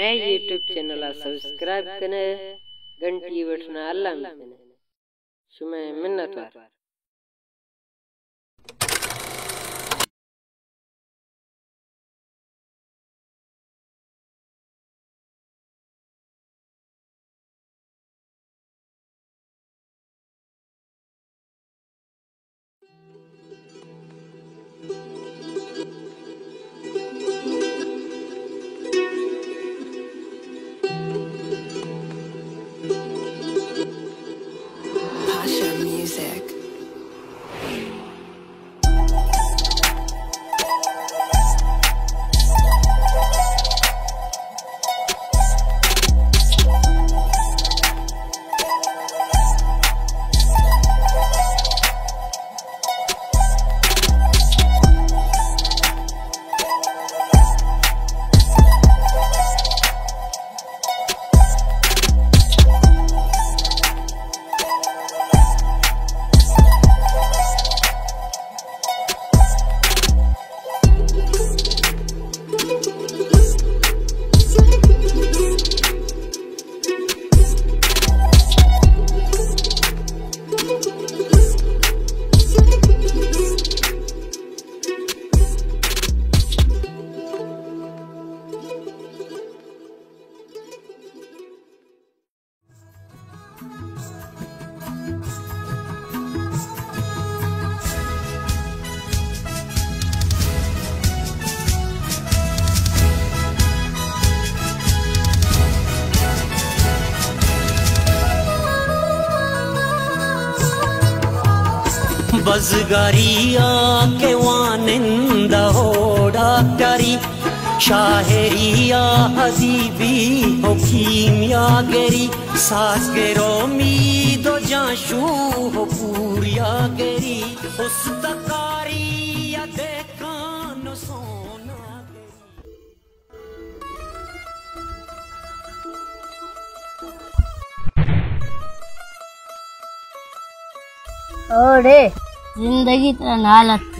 مئے YouTube channel ءَ سبسکرائب کن ئے، گھنٹی بٹن ءَ الم کن ئے۔ شمئے منتوار۔ Pasha Music. بزگری ءَ کہ وانندہ ءُ ڈاکٹری، شاعری ءَ ادیبی ءُ کیمیاگری، سازگر ءُ مید ءُ جانشو ءُ پوریاگری، استکاری ءَ دہکان ءُ سوناگری۔ اوڑے زندگی ترا نالت۔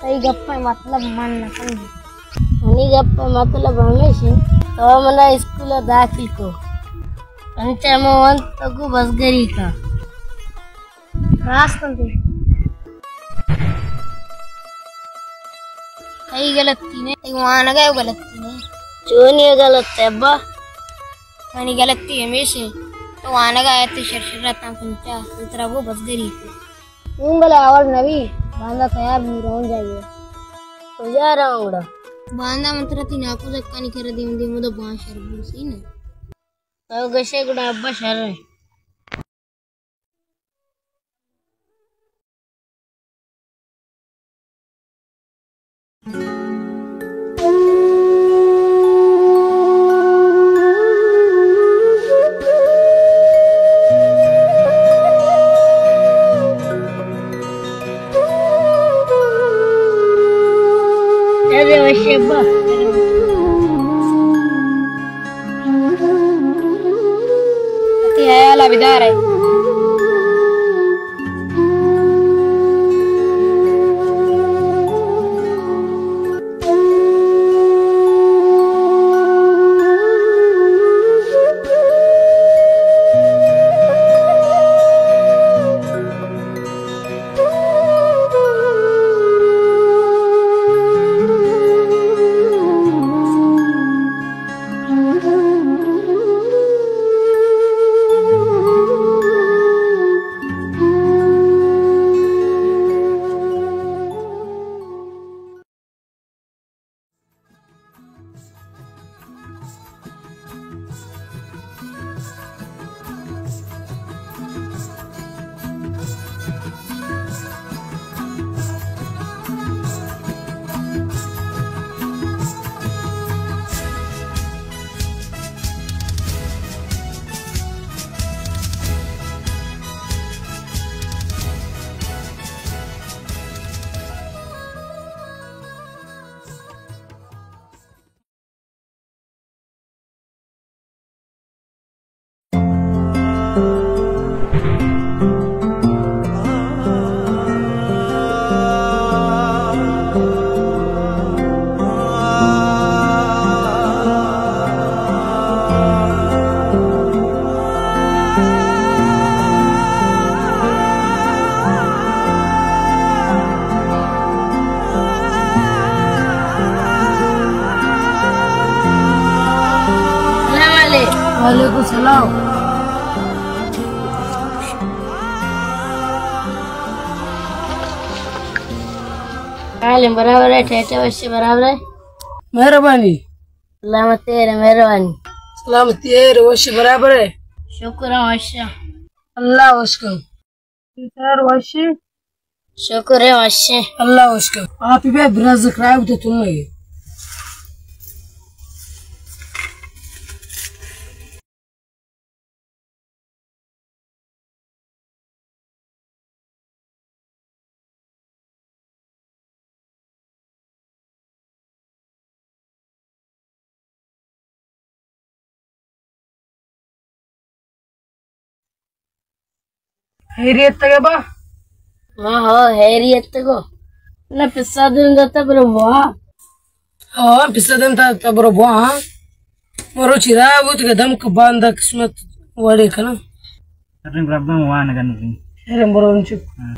تئی گپ ءِ مطلب من نہ سمجھاں۔ منی گپ ءِ مطلب ہمیش انت، تو منا اسکول ءَ داخل کو، انچا من ونت تو گوں بزگری کن۔ راست انت۔ تئی غلطی نہ، تئی وانگ ءِ غلطی نہ۔ چونی غلط ابا؟ منی غلطی ہمیش انت، تو وانگ ءَ ات، شر شر ءَ تاں پنچا، من ترا گوں بزگری کن۔ نوں بلے آوڑ نہ بی، باندا تیار بی، رون جائیے۔ کجا رون گڑا؟ باندا من ترا تئی ناکو زکانی کرا دیم دیم، دو بان شر بوسی نہ۔ تو گشے گڑا ابا شر ہے۔ ارے وشے با۔ وتی ہیال ءَ بدار ئے۔ سلام۔ حال برابر ہے، ٹھیک ہے، وشی برابر ہے۔ مہربانی۔ سلامتی ہے، مہربانی۔ سلامتی ہے، وشی برابر ہے۔ شکر ہے، وشی۔ اللہ وش کن۔ سر وشی۔ شکر ہے، وشی۔ اللہ وش کن۔ آپ بے برز کرائے تو تم نہیں۔ خیریت تگہ با؟ ہاں، ہاں، خیریت تگو۔ نہ، پسا دن داتا برو بوا۔ ہاں، پسا دن تا، تا برو بوا، ہاں۔ مروچی راہ بوت کہ دم کو باندا قسمت وڑے کنا۔ ارے برابر وان گن۔ ارے برو چپ۔ ہاں۔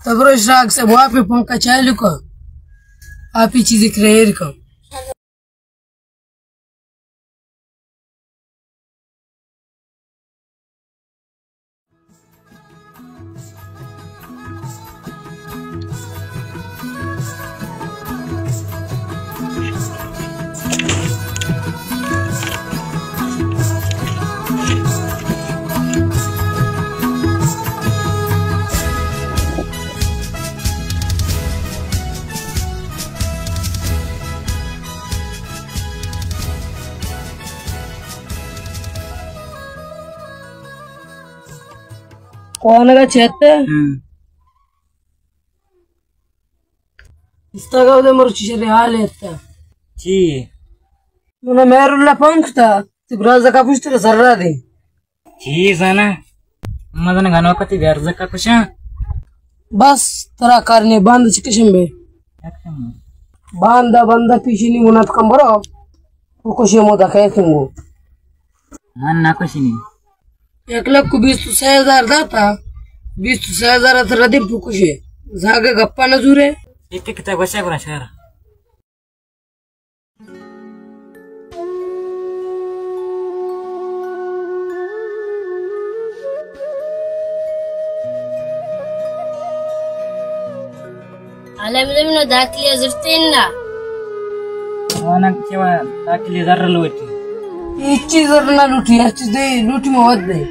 تبرو اشراق سے واپی پنکھا چالو کن، آپی چیزی کریر کن۔ کوانگا چیتے؟ ہم۔ استاگا دے مرچی شری حال ایتا۔ چی؟ منا مہر اللہ پنکھتا، تو برازا کا پوچھتے سر را دے۔ چی زانا؟ مزن گھنو کتی بیار زکا کشاں۔ بس، ترا کار نے، باند چکشم بے۔ یکشم۔ باندا باندا پیشی نی منات کم برو۔ وہ کشی مودا خیر کنگو۔ من نہ کشی نی۔ یک لکھ و بیست و سے ہزار داتا، بیست و سے ہزار ات ردی پکشے۔ زاگے گپا نہ زورے۔ ایک کتاب گوشا کرا شہر۔ الم دمنو داخلی زرتین نا۔ وانا چوا داخلی زر لوٹی۔ ایچی زر نہ لوٹی، ایچی دے لوٹی موت دے۔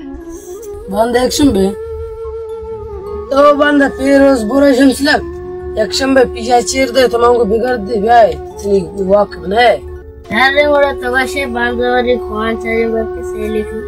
باندا یک شنبے۔ تو باندا پیروز برو شمسلک۔ یک شنبے پیشا چیر دے، تو مانگو بگر دے، بیائے۔ تنی واک بنائے۔ ہر وڑا تو باشے، باندا وری خوان چاہیے، بلکہ سیلی کی۔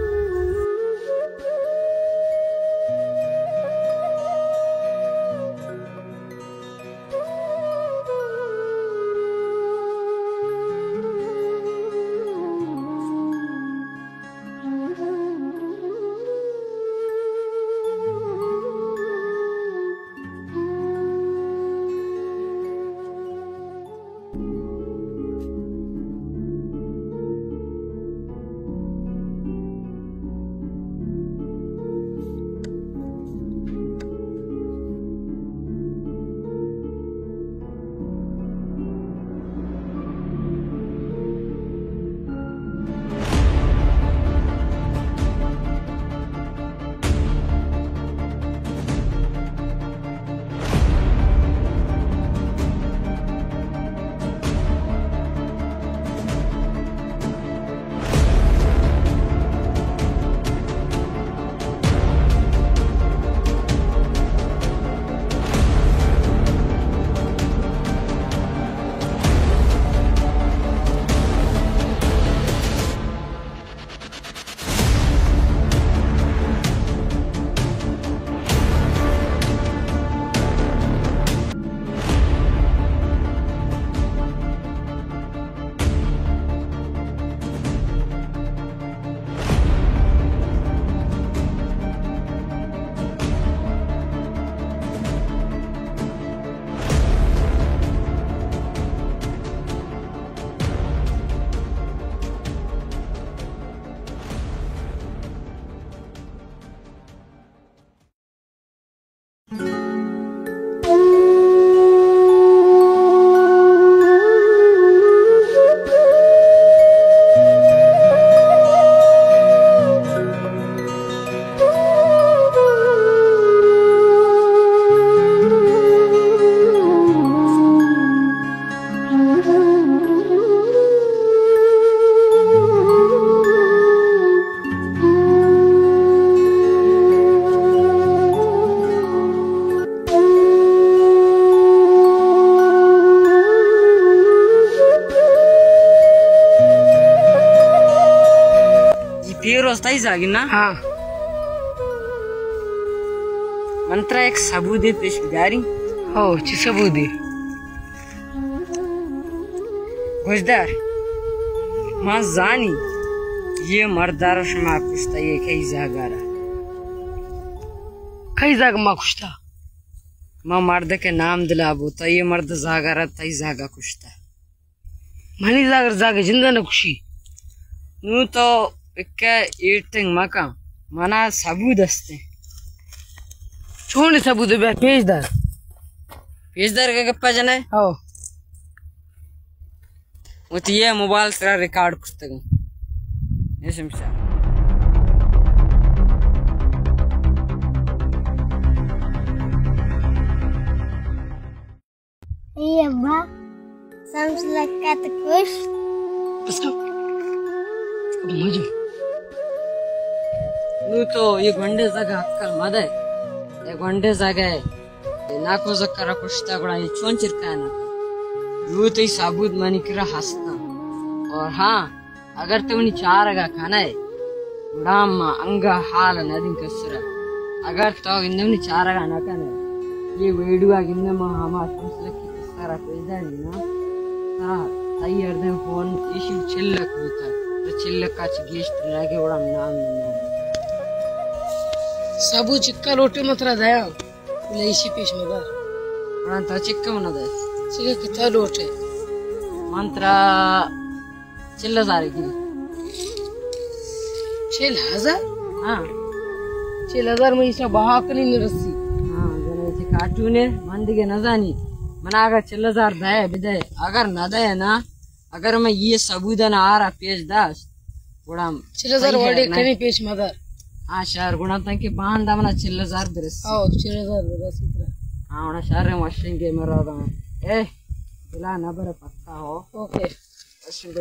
تئی زاگی نا؟ ہاں۔ من ترا یک ثبوتے پیش بداری۔ ہو، چی ثبوتے؟ گوشدار، من زانی، یہ مردارا شما کشتا، یہ کئی زاگارا۔ کئی زاگ ما کشتا؟ ما مرد کے نام دلا بوتا، یہ مرد زاگارا تئی زاگا کشتا۔ منی زاگر زاگ جندہ نہ کشی۔ نوں تو اکہ ایٹنگ مکن، منا ثبوت استیں۔ چون ثبوت بہ پیش دار؟ پیش دار کہ گپا جنئے؟ او۔ وتی یہ موبائل سرا ریکارڈ کرتگاں۔ یہ شمشا۔ اے ابا، شمس لکا تو کشت۔ بس کر۔ اب مجھے۔ نوں تو یہ گونڈے زاگا عقل مدے۔ یہ گونڈے زاگا ہے۔ یہ ناکو زکرا کشتا گڑا یہ چون چرکانا۔ نوں تئی ثبوت منی کرا ہستا۔ اور ہاں، اگر تو منی چارگا کنئے، گڑا ما انگا حال ندیں کسرا۔ اگر تو گندے منی چارگا نہ کنئے، یہ ویڈیو گندے ما ہما شمس لکی کسرا پیدا نہیں نا۔ ترا تئی ہردیں فون ایشی چل لک بوتا۔ تو چل لکا چی گیشت نہ گے وڑا نام نہ۔ ثبوت چکا لوٹے مترا دیا۔ بلے ایشی پیش مدار۔ گڑا تا چکا منا دے۔ چکا کتا لوٹے؟ من ترا چل ہزار گری۔ چل ہزار؟ ہاں۔ چل ہزار میں ایشا بہا کنی نہ رسی۔ ہاں، جنے چی کارٹون ہے، من دیگه نزانی۔ من آگا چل ہزار دے، بدے۔ اگر نہ دے نا، اگر میں یہ ثبوت نہ آرا پیش داشت، گڑا چل ہزار وڑے کنی پیش مدار۔ ہاں شر، گڑا تنکہ باندا منا چل ہزار برسی۔ ہاں، چل ہزار برسی ترا۔ ہاں، گڑا شر وشنگے مرا دا۔ اے، بلا نہ بر پکا ہو۔ اوکے۔ وشنگے۔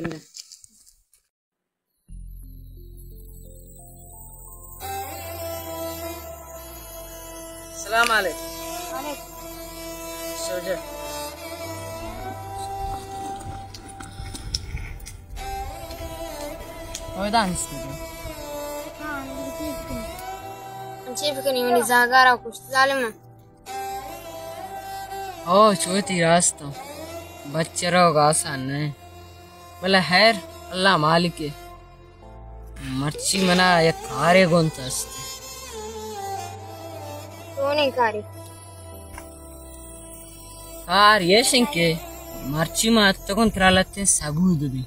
السلام علیکم۔ وعلیکم۔ سوجا۔ اویدان است دو۔ ہاں، چی بکنی؟ چی بکنی؟ منی زاگارا کشت ظالم۔ او، چوتی راست۔ بچ روگ آسان نہ۔ بلے خیر، اللہ مالک ہے۔ مرچی منا یک کارے گونت است۔ چونیں کارے؟ کار ایش انت کہ مرچی ما اتکوں ترا لتیں ثبوت بی۔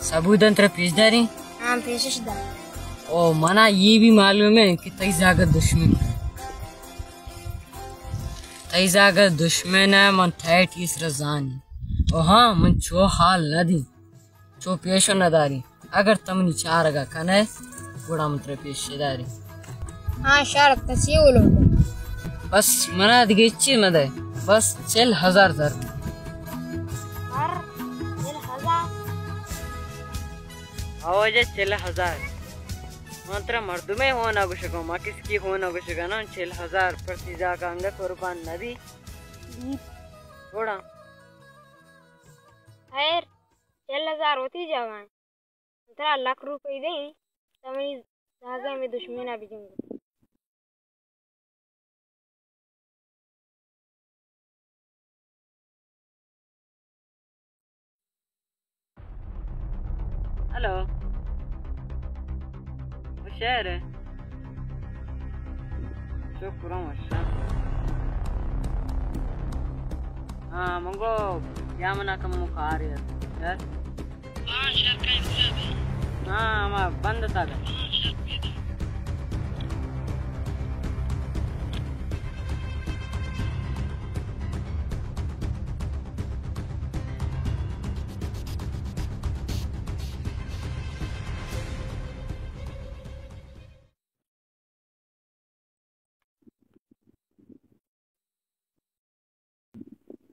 ثبوت انت ترا پیش داریں؟ ہاں، پیشش دار۔ او منا یہ بھی معلوم ہے کہ تئی زاگہ دشمن۔ تئی زاگہ دشمن ہے، من تھیٹ اس رزانی۔ او ہاں، من چو حال نہ دی۔ چو پیشو نداری۔ اگر تو منی چارگا کنئے، گڑا من ترا پیش داری۔ ہاں شر، تو چی لوٹے؟ بس منا دگہ ہچی مدے، بس چل ہزار زر۔ ہر چل ہزار؟ ہو واجہ، چل ہزار۔ من ترا مردمے ہونا گوشگاں، ما کسکی ہونا گوشگاں نا، چل ہزار پرچی زاگا انگا قربان نبی۔ گڑا۔ خیر۔ چل ہزار وتی جاگہ انت۔ ترا لکھ روپی دیں، تو منی زاگہ ہمے دشمنا بجنگ۔ ہلو۔ شہر ہے۔ شکر ہوں، اچھا۔ ہاں، منگو، یا منا کمو کار ہے۔ شہر؟ ہاں، ہما بند تھا۔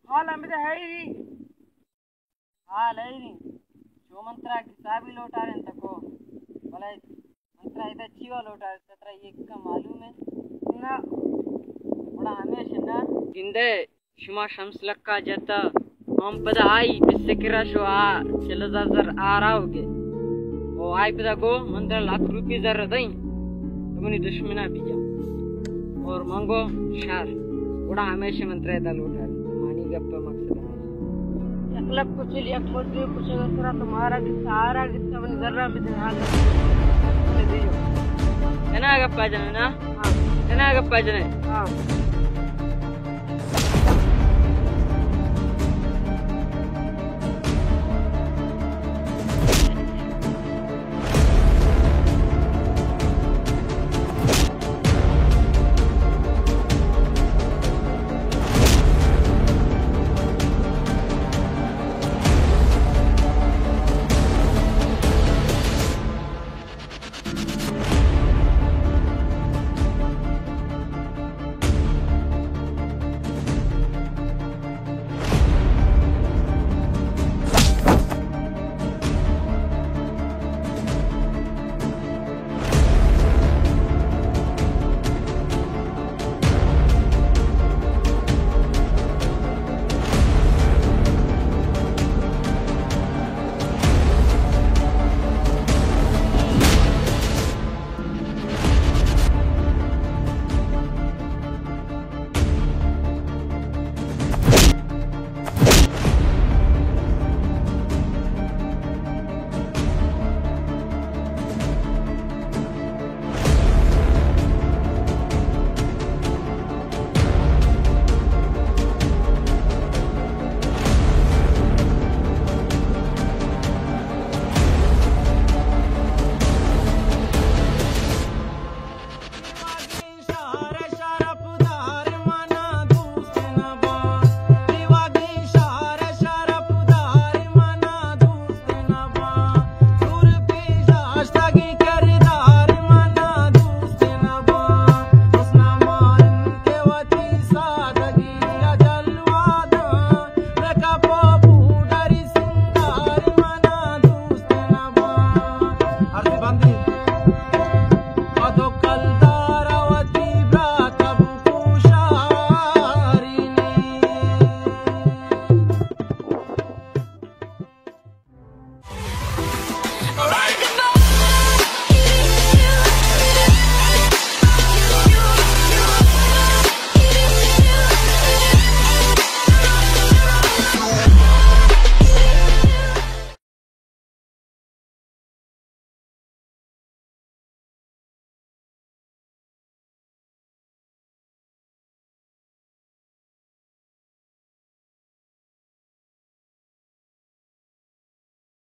حال ہم بدہ ہے ہی۔ حال ہے ہی۔ چو من ترا حسابی لوٹاریں تکو۔ بلے من ترا ادا چیوا لوٹاریں، ترا یہ کا معلوم ہے؟ نہ۔ گڑا ہمیش نہ۔ گندے شما شمس لکا جتا، ہم پدا آئی پسے کرا شو آ چل ہزار زر آراوگے۔ او او آئی پدا گو من ترا لاکھ روپی زر دئیں، تو منی دشمنا بجا اور منگو شر، گڑا ہمیشہ من ترا ادا لوٹاں۔ منی گپ ءِ مقصد ہمیش۔ یک لک کچل، یک مردے کچل، ترا تو مارا گتا، آرا گتا، منی زراں بدے، ہاں۔ کنا گپا جنے نا؟ ہاں۔ کنا گپا جنے؟ ہاں۔